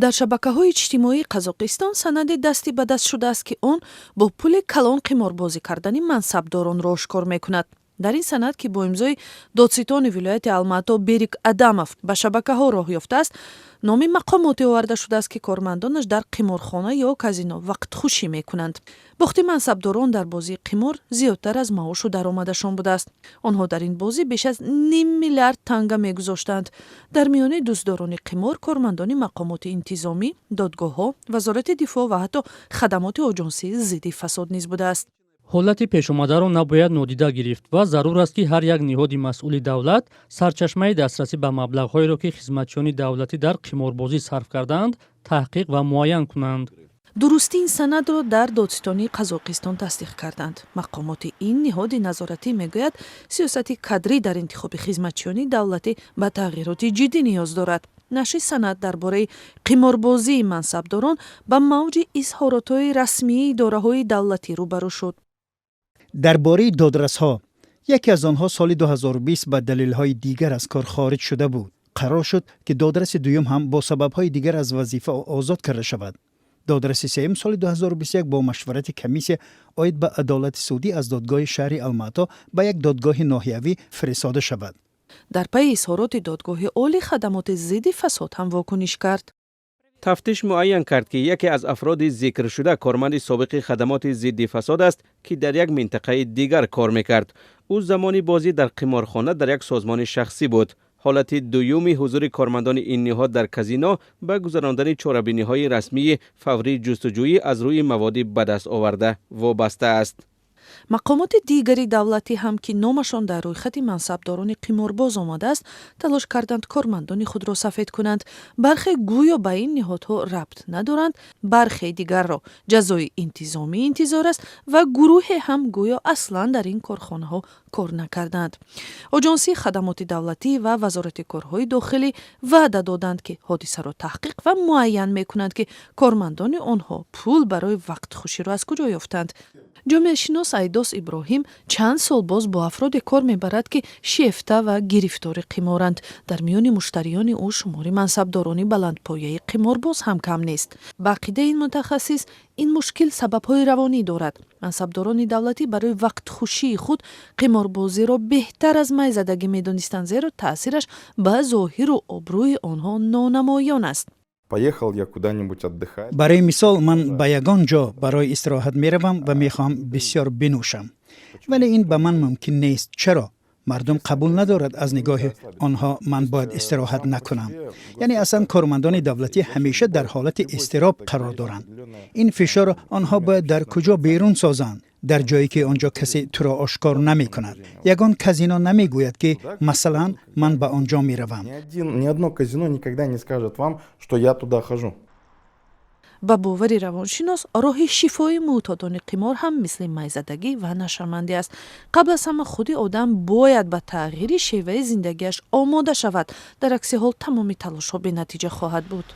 Дар шабакаҳои иҷтимоии Қазоқистон санаде дасти ба даст шудааст, ки он бо пули калон қиморбозӣ кардани мансабдоронро ошкор мекунад. Дар ин санад, ки бо имзои додситони вилояти Алмато Берик Адамов ба шабакаҳо роҳ ёфтааст, номи мақомоте оварда шудааст, ки кормандонаш дар қиморхона ё казино вақтхушӣ мекунанд. Бохти мансабдорон дар бозии қимор зиёдтар аз маошу даромадашон будааст. Онҳо дар ин бозӣ беш аз ним миллиард танга мегузоштанд. Дар миёни дӯстдорони қимор кормандони мақомоти интизомӣ, додгоҳҳо, Вазорати дифоъ ва ҳатто хадамоти оҷонсии зидди фасод низ будааст. Ҳолати пешомадаро набояд нодида гирифт ва зарур аст, ки ҳар як ниҳоди масъули давлат сарчашмаи дастрасӣ ба маблағҳоеро, ки хизматчиёни давлатӣ дар қиморбозӣ сарф кардаанд, таҳқиқ ва муайян кунанд. Дурустии ин санадро дар додситонии Қазоқистон тасдиқ карданд. Мақомоти ин ниҳоди назоратӣ мегӯяд, сиёсати кадрӣ дар интихоби хизматчиёни давлатӣ ба тағйироти ҷиддӣ ниёз дорад. Нашри санад дар бораи қиморбозии мансабдорон ба мавҷи изҳоротҳои расмии идораҳои давлатӣ рӯбарӯ шуд. Дар бораи додрасҳо, яке аз онҳо соли 2020 ба далелҳои дигар аз кор хориҷ шуда буд. Қарор шуд, ки додраси дуюм ҳам бо сабабҳои дигар аз вазифа озод карда шавад. Додраси сеюм соли 2021 бо машварати комиссия оид ба адолати судӣ аз додгоҳи шаҳри Алмато ба як додгоҳи ноҳиявӣ фиристода шавад. Дар пайи изҳороти Додгоҳи Олӣ хадамоти зидди фасод ҳам вокуниш кард. Тафтиш муайян кард, ки яке аз афроди зикршуда корманди собиқи хадамоти зидди фасод аст, ки дар як минтақаи дигар кор мекард. Ӯ замони бозӣ дар қиморхона дар як созмони шахсӣ буд. Ҳолати дуюми ҳузури кормандони ин ниҳод дар казино ба гузарондани чорабиниҳои расмии фаврии ҷустуҷӯӣ аз рӯи маводи ба даст оварда вобаста аст. Мақомоти дигари давлатӣ ҳам, ки номашон дар рӯйхати мансабдорони қиморбоз омадааст, талош карданд кормандони худро сафед кунанд. Бархе гӯё ба ин ниҳодҳо рабт надоранд, бархе дигарро ҷазои интизомӣ интизор аст ва гурӯҳе ҳам гӯё аслан дар ин корхонаҳо кор накарданд. Оҷонсии хадамоти давлатӣ ва Вазорати корҳои дохилӣ ваъда доданд, ки ҳодисаро таҳқиқ ва муайян мекунанд, ки кормандони онҳо пул барои вақтхуширо аз куҷо ёфтанд. Ҷомеашинос Айдос Иброҳим чанд сол боз бо афроде кор мебарад, ки шефта ва гирифтори қиморанд. Дар миёни муштариёни ӯ шумори мансабдорони баландпояи қиморбоз ҳам кам нест. Ба ақидаи ин мутахассис, ин мушкил сабабҳои равонӣ дорад. Мансабдорони давлатӣ барои вақтхушии худ қиморбозиро беҳтар аз майзадагӣ медонистанд, зеро таъсираш ба зоҳиру обрӯи онҳо нонамоён аст. Поехал я куда-нибудь отдыхать. Барои мисол, ман ба ягон ҷо барои истироҳат меравам ва мехоҳам бисёр бинӯшам, вале ин ба ман мумкин нест. Чаро? Мардум қабул надорад, аз нигоҳи онҳо ман бояд истироҳат накунам. Яъне аслан кормандони давлатӣ ҳамеша дар ҳолати изтироб қарор доранд. Ин фишорро онҳо бояд дар куҷо берун созанд? Дар ҷое ки он ҷо касе туро ошкор намекунад. Ягон казино намегӯяд, ки масалан ман ба он ҷо меравам. Ни одно казино никогда не скажет вам, что я туда хожу. Ба бовари равоншинос, роҳи шифои мӯътодони қимор ҳам мисли майзадагӣ ва нашъамандӣ аст. Қабл аз ҳама худи одам бояд ба тағйири шеваи зиндагиаш омода шавад. Дар акси ҳол тамоми талошҳо бенатиҷа хоҳад буд.